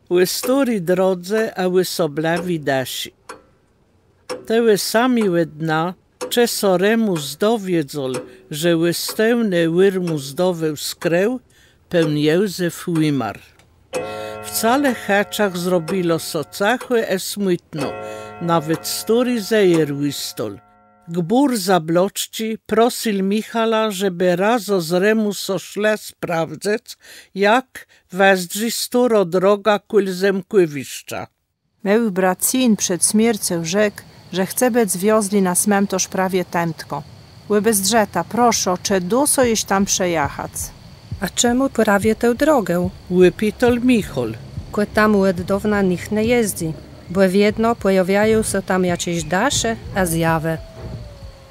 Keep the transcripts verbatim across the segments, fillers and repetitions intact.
Ò stôri drodze a ò òsoblëwi dëszi. Tegò samégò dnia, czej sã Remùs dowiedzôł, że òstôwną Òrmùzdową skrë, pón Józef ùmarł. W całëch chëczach zrobiło sã cëchò ë smùtno, nawet stôri zejer ùstôł. Gbùr Zablocczi prosył Michôła, żebë razã z Remùsã szlë sprawdzëc, jak wëzdrzi stôrô droga kòl zómkòwiszcza. Môłi bracyń przed smiercą rzekł, że chce bëc wiozlë na smãtôrz prawie tãdkò. Òbezdrzëta, proszã, czë dô sã jesz tam przejachac. A czemù prawie tã drogã? Òpitôł Michôł. Kò tam òd dôwna nicht nie jezdzy, bò wiedno pòjôwiają sã tam jaczés dësze a zjawë.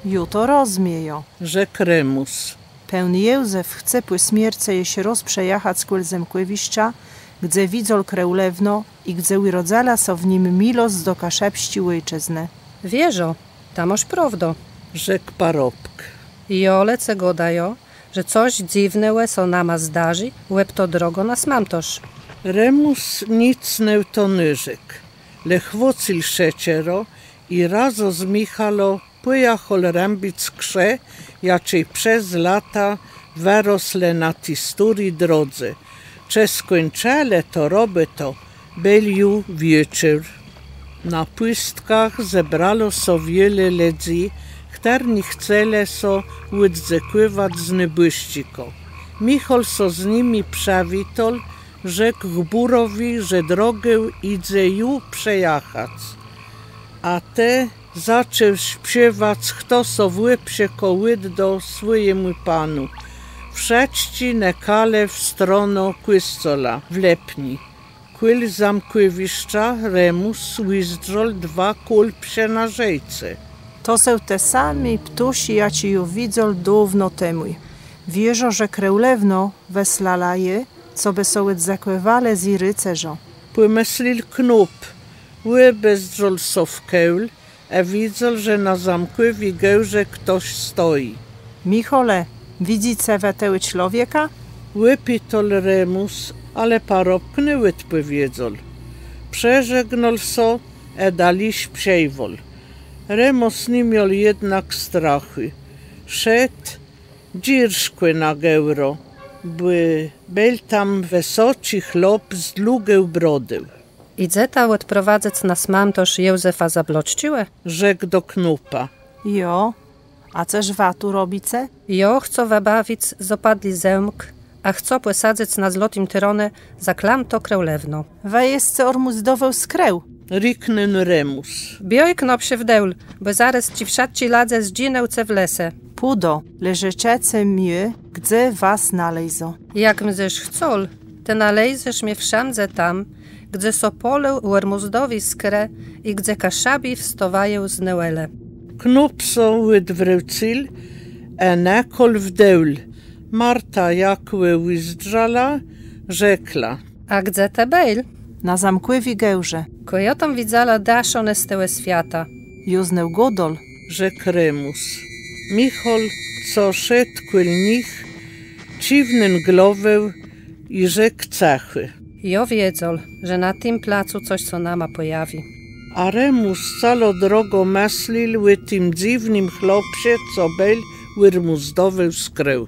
Jô to rozmiejã, rzekł Remùs. Pón Józef chce pò smiercë jesz rôz przejachac kòl zómkòwiszcza, gdze widzôł królewnã i gdze ùrodzëła sã w nim miłosc do kaszëbsczi òjczëznë. Wierzã, tam môsz prôwdã, rzekł parobk. Jo le cë gôdajã, że cos dzywnégò sã nama zdarzi òb tã drogã na smãtôrz. Remùs nick na to nie rzekł, le chwôcył szëczérã i razã z Michôłã pòjachôł rąbic krze, jaczé przez lata wërosłë na ti stôri drodze. Czej skùńczëlë tã robòtã, béł ju wieczór. Na pùstkach zebrało sã wiele lëdzy, chtërny chcelë sã òddzãkòwac z nôbòszczikã. Michôł sã z nima przëwitôł, rzekł gbùrowi, że drogã jidze ju przejachac. A tej zaczął spiéwac, chto sã w òpsôkù òddôł swòjémù panu. Wszëtcë nëkelë w stronã kòscoła w Lëpni. Kòl zómkòwiszcza Remùs ùzdrzôł dwa kòlpsë na rzéce. To są te same ptôszë, jaczé jô widzôł dôwno temù. Wierzã, że królewnô wëslała je, cobë sã òddzãkòwelë z ji rëcerzã, pòmëslôł knôp. Òbezdrzôł sã wkół ë widzôł, że na zómkòwi górze chtos stoji. Michôle, widzyce wë tegò człowieka? Òpitôł Remùs, ale parobk nie òdpòwiedzôł. Przeżegnôł sã ë dali spiéwôł. Remùs ni miôł jednak strachù. Szedł dzyrszkò na górã, bò béł tam wësoczi chłop z długą brodą. Jidzeta òdprowadzëc na smãtôrz Józefa Zablocczégò? Rzekł do knôpa. Jo, a cëż wa tu robice? Jô chcã wëbawic zapadłi zómk, a chcã pòsadzëc na złotim tronie zaklamtą królewnã. Wë jesce Òrmùzdową skrą, riknął Remùs. Biôj, knôpie, w dół, bò zarôz ti wszëtcë lëdze zdżiną ce w lese. Pùdã, le rzeczëce mie, gdze was nalézã. Jak mdzesz chcôł, tej nalézesz mie wszãdze tam, gdze sã pôlą Òrmùzdowi skrë i gdze Kaszëbi wstôwają z nôwòlë. Knôp sã òdwrócył ë nëkôł w dół. Marta, jak gò ùzdrzała, rzekła: A gdze të béł? Na zómkòwi górze. Kò jô tam widzała dësze z tegò swiata. Jô znôw gôdôł, rzekł Remùs. Michôł, co szedł kòl nich, cziwnął głową i rzekł cëchò: Jô wiedzôł, że na tim placu cos sã nama pòjawi. A Remùs całą drogã mëslôł ò tim dzywnym chłopie, co béł Òrmùzdową skrą.